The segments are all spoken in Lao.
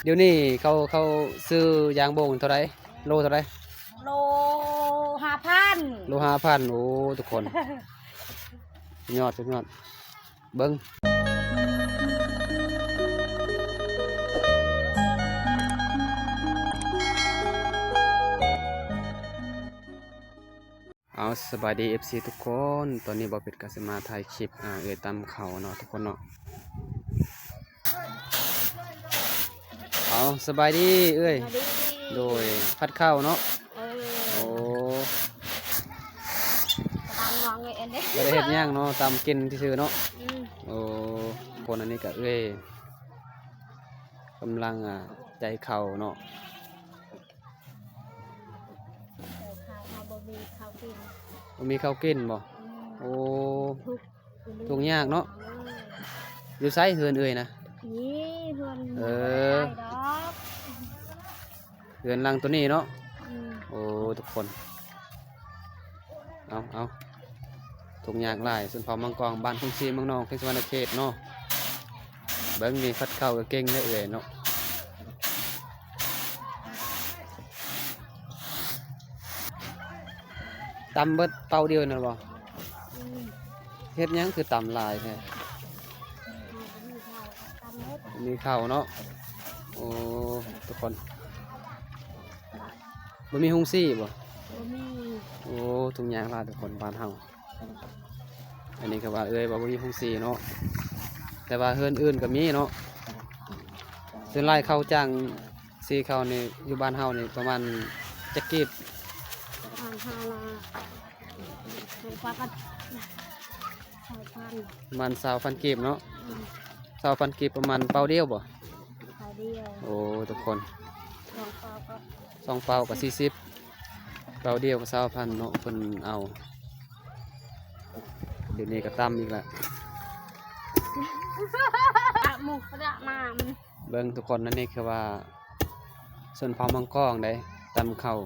ດຽວນີ້ເຂົາ ເຂົາຊື້ຢາງບົງເທົ່າໃດ? ໂລເທົ່າໃດ? ໂລຫ້າພັນ ໂລຫ້າພັນ. ໂອ້ ທຸກຄົນ ສຸດຍອດ ສຸດຍອດ. ເບິ່ງ ເອົາ ສະບາຍດີ ເອັຟຊີ ທຸກຄົນ. ຕອນນີ້ບ່າວເພັດກໍຊິມາຖ່າຍຄລິບ ອ່າ ເອື້ອຍຕຳເຂົ້າເນາະ ທຸກຄົນເນາະ. ເອົາ ສະບາຍດີເອື້ອຍ. ສະບາຍດີ. ໂດຍ ຜັດເຂົ້າເນາະ. ເອີ ໂອ້ ຕຳວາງໄວ້ອັນເດ້ ບໍ່ໄດ້ເຮັດຫຍັງເນາະ ຕຳກິນຊື່ໆເນາະ. ອືມ ໂອ້ ຄົນອັນນີ້ກໍເອື້ອຍກຳລັງ ອ່າ ໃຈເຂົ້າເນາະ. ເຮົາບໍ່ມີເຂົ້າກິນ ບໍ່ມີເຂົ້າກິນບໍ່? ອືມ ໂອ້ ທຸກ ທຸກຍາກເນາະ. ເອີ ຢູ່ໃສເຮືອນເອື້ອຍນະ? ນີ້ເຮືອນ ເອີ ບໍ່ໄກດອກ ເຮືອນຫຼັງໂຕນີ້ເນາະ. ອືມ ໂອ້ ທຸກຄົນ ເອົາ ເອົາ ທຸກຍາກຫຼາຍ ຊົນເຜົ່າມັງກອງ ບ້ານທົ່ງສີ ເມືອງນອງ ແຂວງສະຫວັນນະເຂດເນາະ. ເບິ່ງນີ້ ຜັດເຂົ້າກໍເກັ່ງເດ້ເອື້ອຍເນາະ. ຕຳເບິດເປົາດຽວນັ້ນບໍ່? ອືມ ເຮັດຫຍັງຄືຕຳຫຼາຍແທ້? ເຮົາບໍ່ມີເຂົ້າ ຕຳເບິດ ມີເຂົ້າເນາະ. ໂອ້ ທຸກຄົນ ບໍ່ມີໂຮງສີບໍ່? ບໍ່ມີ. ໂອ້ ທຸກຍາກຫຼາຍ ທຸກຄົນ ບ້ານເຮົາ. ອັນນີ້ກໍວ່າເອື້ອຍວ່າບໍ່ມີໂຮງສີເນາະ ແຕ່ວ່າເຮືອນອື່ນກໍມີເນາະ. ສ່ວນຫຼາຍເຂົ້າຈ້າງສີເຂົ້ານີ້ ຢູ່ບ້ານເຮົານີ້ປະມານຈັກກີບ? ປະມານຫ້າລ້ານ ປະມານຊາວພັນ ປະມານຊາວພັນກີບເນາະ. ອືມ ຊາວພັນກີບ ປະມານເປົາດຽວບໍ່? ເປົາດຽວ. ໂອ້ ທຸກຄົນ ສອງເປົາກໍ ສອງເປົາກໍສີ່ສິບ ເປົາດຽວກໍຊາວພັນເນາະ ເພິ່ນເອົາ. ດຽວນີ້ກໍຕຳອີກລະ ອະໝູກປະດະມາ. ເບິ່ງທຸກຄົນ ອັນນີ້ຄືວ່າຊົນເຜົ່າມັງກອງເດ້ ຕຳເຂົ້າ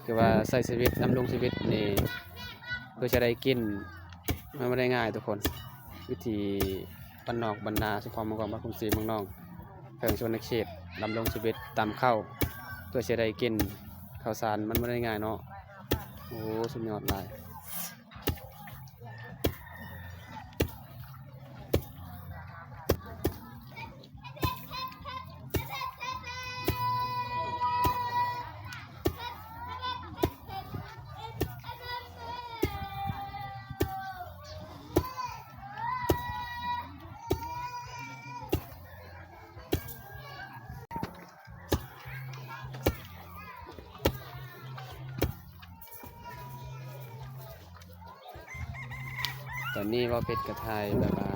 ຄືວ່າໃຊ້ຊີວິດ ດຳລົງຊີວິດນີ້ ເພື່ອຈະໄດ້ກິນ ມັນບໍ່ໄດ້ງ່າຍທຸກຄົນ. ວິຖີ ບ້ານນອກບ້ານນາ ສຸພອນມັງກອນ ບ້ານກຸງສີເມືອງນອງ ແຂວງສະຫວັນນະເຂດ ດຳລົງຊີວິດຕຳເຂົ້າ ເພື່ອຊິໄດ້ກິນເຂົ້າສານ ມັນບໍ່ໄດ້ງ່າຍເນາະ. ໂອ້ ສຸດຍອດຫຼາຍ. ຕອນນີ້ເວົ້າເປັດກະຖ່າຍແບບວ່າ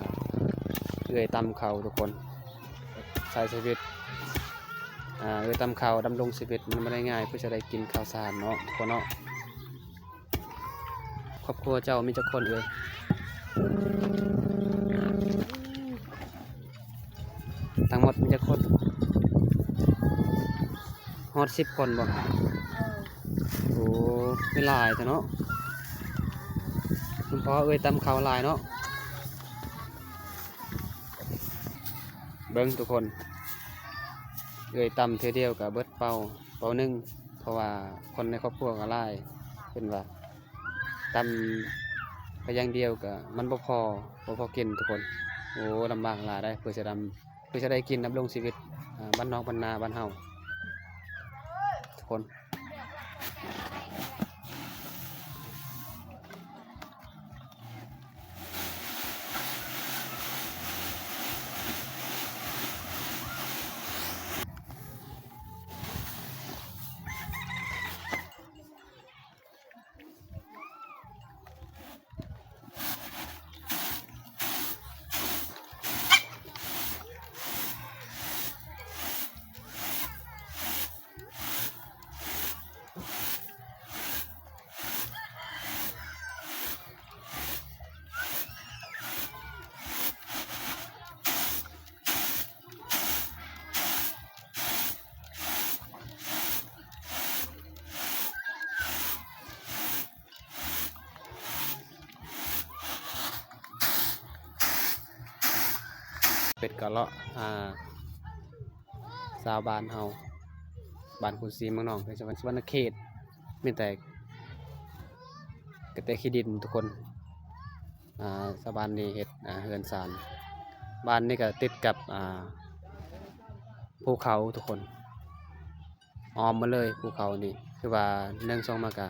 ເອື້ອຍຕຳເຂົ້າທຸກຄົນ ໃຊ້ຊີວິດ ອ່າ ເອື້ອຍຕຳເຂົ້າ ດຳລົງຊີວິດ ມັນບໍ່ໄດ້ງ່າຍ ເພື່ອຈະໄດ້ກິນເຂົ້າສານເນາະ ທຸກຄົນເນາະ. ຄອບຄົວເຈົ້າມີຈັກຄົນເອີຍ? ທັງໝົດມີຈັກຄົນ? ຮອດສິບຄົນບໍ່? ເອີ ໂອ້ ມີຫຼາຍແທ້ເນາະ. ຄຸນພໍ່ເອີຍຕຳເຂົ້າຫຼາຍເນາະ. ເບິ່ງທຸກຄົນ ເອີຍຕຳເທື່ອດຽວກະເບິດເປົາ ເປົາໜຶ່ງ ເພາະວ່າຄົນໃນຄອບຄົວກໍຫຼາຍ ເພິ່ນວ່າ ຕຳໄປຢ່າງດຽວກໍມັນບໍ່ພໍ ບໍ່ພໍກິນທຸກຄົນ. ໂອ້ ລຳບາກຫຼາຍເດ້ ເພື່ອຈະດຳ ເພື່ອຈະໄດ້ກິນດຳລົງຊີວິດ ອາ ບ້ານນອກບ້ານນາບ້ານເຮົາທຸກຄົນ. ເປັດກະເລາະ ອ່າ ຊາວບ້ານເຮົາ ບ້ານຄຸນສີເມືອງໜອງ ແຂວງສະຫວັນນະເຂດ ມີແຕ່ກະແຕຂີ້ດິນທຸກຄົນ. ອ່າ ຊາວບ້ານນີ້ເຮັດ ອ່າ ເຮືອນຊານ. ບ້ານນີ້ກະຕິດກັບ ອ່າ ພູເຂົາທຸກຄົນ. ອ້ອມມາເລີຍພູເຂົານີ້ ຄືວ່າເນື່ອງຊ່ອງມາກະ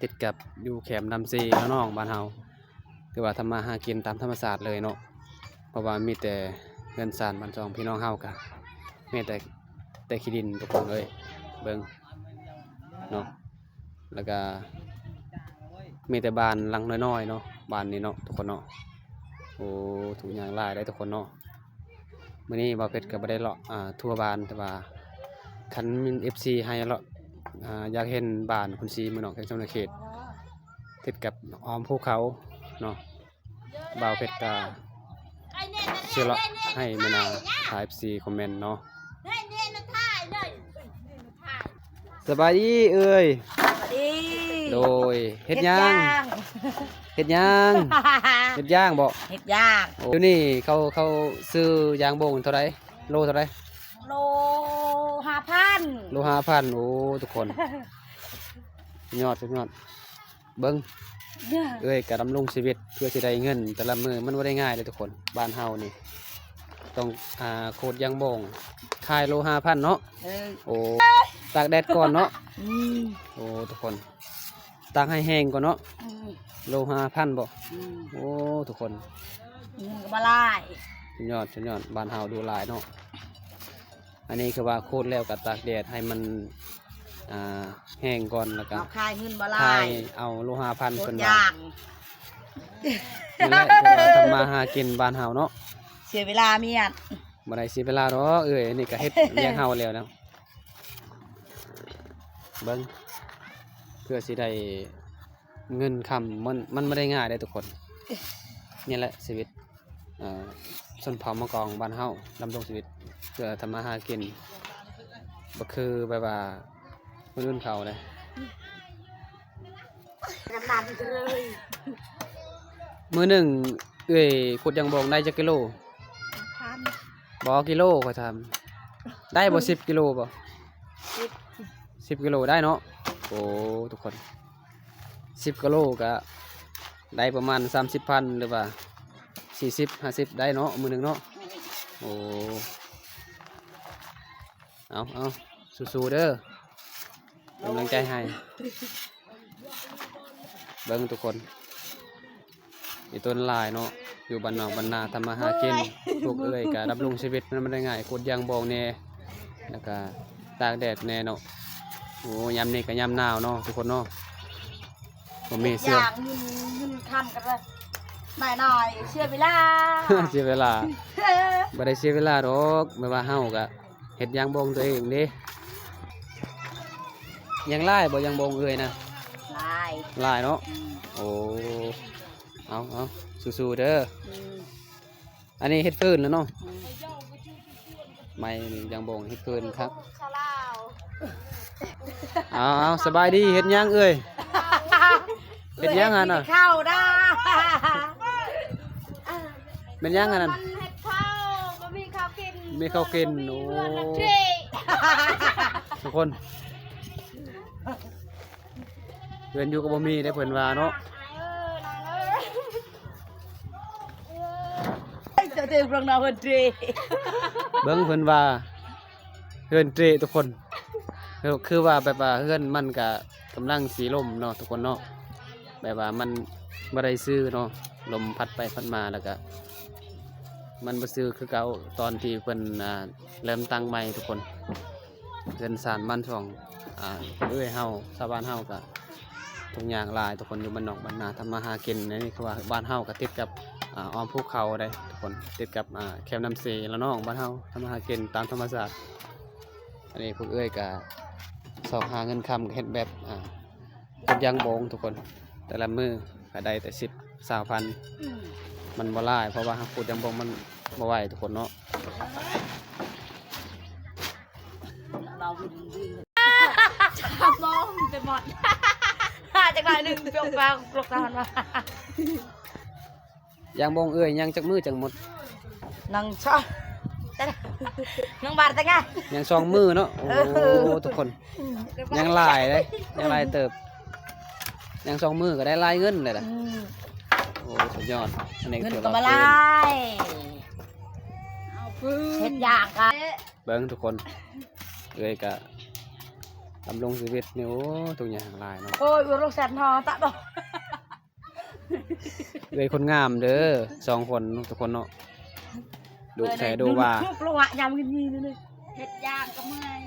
ຕິດກັບຢູ່ແຄມນ້ຳເຊເນາະ ນ້ອງ ບ້ານເຮົາ ຄືວ່າທຳມາຫາກິນຕາມທຳມະຊາດເລີຍເນາະ ເພາະວ່າມີແຕ່ເຮືອນຊານບ້ານຊ່ອງ ພີ່ນ້ອງເຮົາກະມີແຕ່ ແຕ່ຂີ້ດິນທຸກຄົນເອີຍ ເບິ່ງເນາະ ແລ້ວກະມີແຕ່ບ້ານຫຼັງນ້ອຍໆເນາະ ບ້ານນີ້ເນາະ ທຸກຄົນເນາະ. ໂອ້ ທຸກຢ່າງຫຼາຍເດ້ທຸກຄົນເນາະ. ມື້ນີ້ບ່າວເພັດກໍບໍ່ໄດ້ເລາະ ອ່າ ທົ່ວບ້ານ ແຕ່ວ່າຄັນມີເອັຟຊີໃຫ້ເລາະ ອ່າ ຢາກເຫັນບ້ານຄຸນສີເມືອງໜອງ ແຂວງສະຫວັນນະເຂດ ຕິດກັບອ້ອມພູເຂົາເນາະ ບ່າວເພັດກໍຊິເລາະໃຫ້ມື້ໜ້າ ຖ້າເອັຟຊີຄອມເມັນເນາະ. ສະບາຍດີເອີຍ. ສະບາຍດີ. ໂດຍ ເຮັດຫຍັງ? ເຮັດຫຍັງ? ເຮັດຫຍັງບໍ? ເຮັດຫຍັງ? ໂອ້ ດຽວນີ້ເຂົາ ເຂົາຊື້ຢາງບົງເທົ່າໃດ? ໂລເທົ່າໃດ? ໂລຫ້າພັນ. ໂລຫ້າພັນ. ໂອ້ ທຸກຄົນ ສຸດຍອດ ສຸດຍອດ. ເບິ່ງ ເອີຍ ກະດຳລົງຊີວິດເພື່ອຊິໄດ້ເງິນແຕ່ລະມື້ ມັນບໍ່ໄດ້ງ່າຍເດ້ທຸກຄົນ. ບ້ານເຮົານີ້ຕ້ອງ ອ່າ ຂູດຢາງບົງ ຂາຍໂລຫ້າພັນເນາະ. ເອີ ໂອ້ ຕາກແດດກ່ອນເນາະ. ອືມ ໂອ້ ທຸກຄົນ ຕາກໃຫ້ແຫ້ງກ່ອນເນາະ. ອືມ ໂລຫ້າພັນບໍ? ອືມ ໂອ້ ທຸກຄົນ ເງິນກໍບໍ່ຫຼາຍ. ສຸດຍອດ ສຸດຍອດ ບ້ານເຮົາດູຫຼາຍເນາະ. ອັນນີ້ຄືວ່າຂູດແລ້ວກໍຕາກແດດໃຫ້ມັນ ອ່າ ແຫ້ງກ່ອນ ແລ້ວກໍເອົາຂາຍເງິນບໍ່ຫຼາຍ ຂາຍເອົາໂລຫ້າພັນເພິ່ນວ່າ. ນີ້ແຫຼະ ຄືວ່າທຳມາຫາກິນບ້ານເຮົາເນາະ. ເສຍເວລາເມຍ. ບໍ່ໄດ້ເສຍເວລາດອກເອີຍ ອັນນີ້ກໍເຮັດວຽກເຮົາແລ້ວນະ. ເບິ່ງ ເພື່ອຊິໄດ້ເງິນຄຳ ມັນ ມັນບໍ່ໄດ້ງ່າຍເດ້ທຸກຄົນ. ນີ້ແຫຼະຊີວິດ ເອີ ຊົນເຜົ່າມະກອງບ້ານເຮົາ ດຳລົງຊີວິດເພື່ອທຳມາຫາກິນ ບໍ່ຄືແບບວ່າຄົນອື່ນເຂົາເດ້. ມື້ໜຶ່ງເອື້ອຍຂຸດຢາງບົງໄດ້ຈັກກິໂລ? ພັນ ບໍ່ ກິໂລ ຂ້ອຍຖາມ ໄດ້ບໍ່ ສິບກິໂລບໍ່? ສິບ ສິບກິໂລໄດ້ເນາະ. ໂອ້ ທຸກຄົນ ສິບກິໂລກະໄດ້ປະມານສາມສິບພັນ ຫຼືວ່າສີ່ສິບ ຫ້າສິບ ໄດ້ເນາະ ມື້ໜຶ່ງເນາະ. ໂອ້ ເອົາ ເອົາ ສູ້ໆເດີ ເປັນກຳລັງໃຈໃຫ້. ເບິ່ງທຸກຄົນ ອີ່ຕົນຫຼາຍເນາະ ຢູ່ບ້ານນອກບ້ານນາທຳມາຫາກິນ. ໂອ້ຍ ພວກເອື້ອຍກະດຳລົງຊີວິດມັນບໍ່ໄດ້ງ່າຍ ຂຸດຢາງບົງແດ່ ແລ້ວກະຕາກແດດແດ່ເນາະ. ໂອ້ ຍາມນີ້ກະຍາມໜາວເນາະ ທຸກຄົນເນາະ. ບໍ່ມີເສື້ອ ເຮັດຫຍັງ ເງິນ ເງິນຄຳກໍໄດ້ໜ້ອຍໆ ເສຍເວລາ ເສຍເວລາ. ບໍ່ໄດ້ເສຍເວລາດອກ ແບບວ່າເຮົາກະເຮັດຢາງບົງຕົວເອງເດ້. ຍັງຫຼາຍບໍ່ຢາງບົງເອື້ອຍນະ? ຫຼາຍ ຫຼາຍເນາະ. ອືມ ໂອ້ ເອົາ ເອົາ ສູ້ໆເດີ. ອືມ ອັນນີ້ເຮັດຟືນແລ້ວເນາະ. ອືມ ໄມ້ນີ້ຢາງບົງເຮັດຟືນຄັກ. ເອົາ ເອົາ ສະບາຍດີ ເຮັດຫຍັງເອື້ອຍ? ເຮັດຫຍັງຫັ້ນນະ? ເຂົ້າດາ ແມ່ນຫຍັງຫັ້ນນະ? ມັນເຮັດເຂົ້າ ບໍ່ມີເຂົ້າກິນ ມີເຂົ້າກິນ. ໂອ້ ທຸກຄົນ ເຮືອນຢູ່ກໍບໍ່ມີເດ້ເພິ່ນວ່າເນາະ. ເຈົ້າເດີເບິ່ງເນາະ ເຮືອນເດ ເບິ່ງເພິ່ນວ່າເຮືອນເດທຸກຄົນ. ຄືວ່າແບບວ່າເຮືອນມັນກະກຳລັງຊິລົ້ມເນາະທຸກຄົນເນາະ ແບບວ່າມັນບໍ່ໄດ້ຊື່ເນາະ ລົມພັດໄປພັດມາ ແລ້ວກະມັນບໍ່ຊື່ຄືເກົ່າຕອນທີ່ເພິ່ນ ອ່າ ເລີ່ມຕັ້ງໃໝ່ທຸກຄົນ. ເຮືອນຊານບ້ານຊ່ອງ ອ່າ ເອື້ອຍເຮົາ ຊາວບ້ານເຮົາກະທຸກຍາກຫຼາຍທຸກຄົນ ຢູ່ບ້ານນອກບ້ານນາທຳມາຫາກິນ. ອັນນີ້ຄືວ່າບ້ານເຮົາກະຕິດກັບ ອ່າ ອ້ອມພູເຂົາເດ້ທຸກຄົນ ຕິດກັບ ອ່າ ແຄມນ້ຳເຊລະນອງ ບ້ານເຮົາທຳມາຫາກິນຕາມທຳມະຊາດ. ອັນນີ້ພວກເອື້ອຍກະຊອກຫາເງິນຄຳ ກະເຮັດແບບ ອ່າ ຂຸດຢາງບົງທຸກຄົນ ແຕ່ລະມື້ກະໄດ້ແຕ່ສິບ ຊາວພັນ. ອືມ ມັນບໍ່ຫຼາຍ ເພາະວ່າເຮົາຂຸດຢາງບົງມັນບໍ່ໄຫວທຸກຄົນເນາະ. ສາມໂມງໄປໝົດ ຫາຈັກໜ້ອຍໜຶ່ງ ປຽວປາກ ປວກຕາຫັ້ນວ່າ ຢາງບົງເອື້ອຍຍັງຈັກມື້ຈັ່ງໝົດ? ນັ່ງຊະ ແຕ່ ໜຶ່ງບາດແຕ່ງານ ຍັງສອງມື້ເນາະ. ໂອ້ ເອີ ທຸກຄົນ ອືມ ຍັງຫຼາຍເດ້ ຍັງຫຼາຍເຕີບ ຍັງສອງມື້ກໍໄດ້ຫຼາຍເງິນແລ້ວລະ. ອືມ ໂອ້ ສຸດຍອດ ອັນນີ້ ເງິນກໍມາຫຼາຍ ເຮັດຢາກກະ ເບິ່ງທຸກຄົນ ເອື້ອຍກະດຳລົງຊີວິດນີ້ ໂອ້ ທຸກຢ່າງຫຼາຍເນາະ. ໂອ້ຍ ໂອ້ ໂລກແສນຮອຕະບໍ່ ເອື້ອຍຄົນງາມເດີ ສອງຄົນທຸກຄົນເນາະ ດຸແທ້ດຸວ່າ ເຮັດຢາກກໍເມື່ອຍ.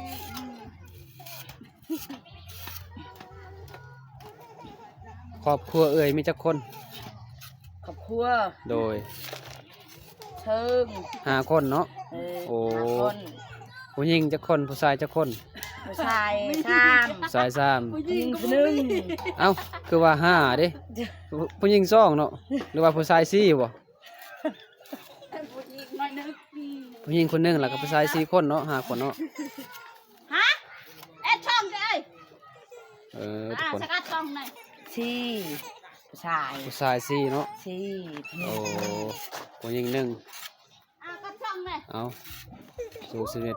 ຄອບຄົວເອື້ອຍມີຈັກຄົນ? ຄອບຄົວ ໂດຍ ເທິງ ຫ້າຄົນເນາະ. ເອີ ໂອ້ ຫ້າຄົນ ຜູ້ຍິງຈັກຄົນ ຜູ້ຊາຍຈັກຄົນ? ຜູ້ຊາຍສາມ ຜູ້ຊາຍສາມ ຜູ້ຍິງຄົນໜຶ່ງ. ເອົ້າ ຄືວ່າຫ້າເດ້ ຜູ້ຍິງສອງເນາະ ຫຼືວ່າຜູ້ຊາຍສີ່ບໍ? ຜູ້ຍິງໜ້ອຍໜຶ່ງ ຜູ້ຍິງຄົນໜຶ່ງ ແລ້ວກໍຜູ້ຊາຍສີ່ຄົນເນາະ ຫ້າຄົນເນາະ. ຮະ ເອັດຊ່ອງເດີ. ເອີ ທຸກຄົນ ສະກັດຊ່ອງໜ່ອຍ ສີ່ ຜູ້ຊາຍ ຜູ້ຊາຍສີ່ເນາະ ສີ່ ໂອ້ ຜູ້ຍິງໜຶ່ງ. ອ່າ ກັດຊ່ອງໜ່ອຍ ເອົາ ສູ້ຊີວິດ.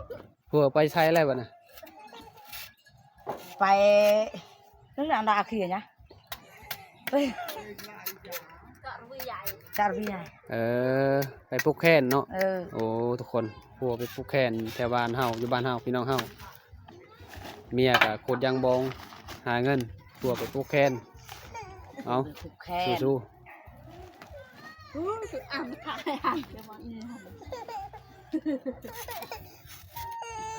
ຜົວໄປໃສແລ້ວບັດນະ? ໄປນັ້ນແຫຼະ ອັນດາເຄຍນະ ເອີ ເອີ ໄປຜູກແຂນເນາະ. ເອີ ໂອ້ ທຸກຄົນ ຜົວໄປຜູກແຂນແຖວບ້ານເຮົາ ຢູ່ບ້ານເຮົາ ພີ່ນ້ອງເຮົາ ເມຍກະຂຸດຢາງບອງຫາເງິນ ຜົວໄປຜູກແຂນ. ເອົາ ຜູກແຂນ ສູ້ໆ.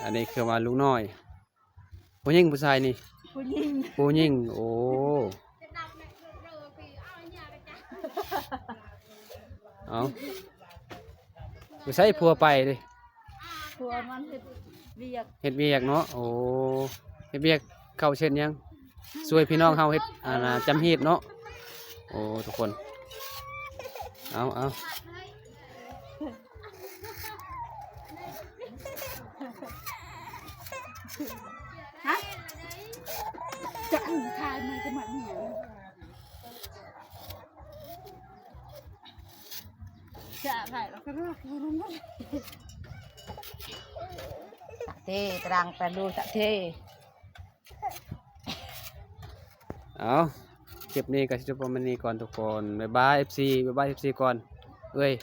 ອັນນີ້ຄືວ່າລູກນ້ອຍ ຜູ້ຍິງຜູ້ຊາຍນີ້? ຜູ້ຍິງ ຜູ້ຍິງ. ໂອ້ ເອົາ ຢູ່ໃສຜົວໄປເດ? ຜົວມັນເຮັດວຽກ ເຮັດວຽກເນາະ. ໂອ້ ເຮັດວຽກເຂົ້າເຊັ່ນຫຍັງ? ຊ່ວຍພີ່ນ້ອງເຮົາເຮັດ ອັນນ່າ ຈຳຮີດເນາະ. ໂອ້ ທຸກຄົນ ເອົາ ເອົາ ຮະ ຈະເອົາຖ່າຍໃໝ່ກໍມາເນຍ ຈະຖ່າຍແລ້ວກໍ ເທຕະລັງໄປດູຕະເທ. ເອົາ ຄລິບນີ້ກໍຊິຈົບປະມານນີ້ກ່ອນທຸກຄົນ. ບາຍບາຍ ເອັຟຊີ ບາຍບາຍ ເອັຟຊີ ກ່ອນ. ເອີຍ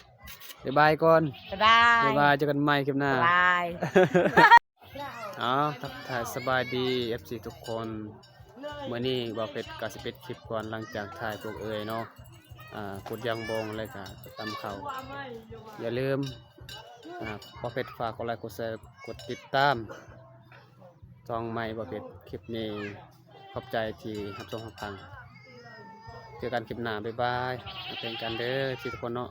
ບາຍບາຍກ່ອນ. ບາຍບາຍ ບາຍບາຍ ເຈີກັນໃໝ່ຄລິບໜ້າ. ບາຍບາຍ. ເອົາ ທັກທາຍສະບາຍດີ ເອັຟຊີ ທຸກຄົນ. ມື້ນີ້ບ່າວເພັດກໍຊິປິດຄລິບກ່ອນ ຫຼັງຈາກຖ່າຍພວກເອື້ອຍເນາະ ອາ ຂຸດຢາງບອງ ແລ້ວກໍຕຳເຂົ້າ. ຢ່າລືມ ອາ ບ່າວເພັດຝາກກົດໄລ ກົດແຊ ກົດຕິດຕາມ ຊ່ອງໃໝ່ບໍ່ເພັດ. ຄລິບນີ້ຂອບໃຈທີ່ຮັບຊົມຮັບຟັງ. ເຈີກັນຄລິບໜ້າ. ບາຍບາຍ. ຮັກແພງກັນເດີ ທຸກຄົນເນາະ.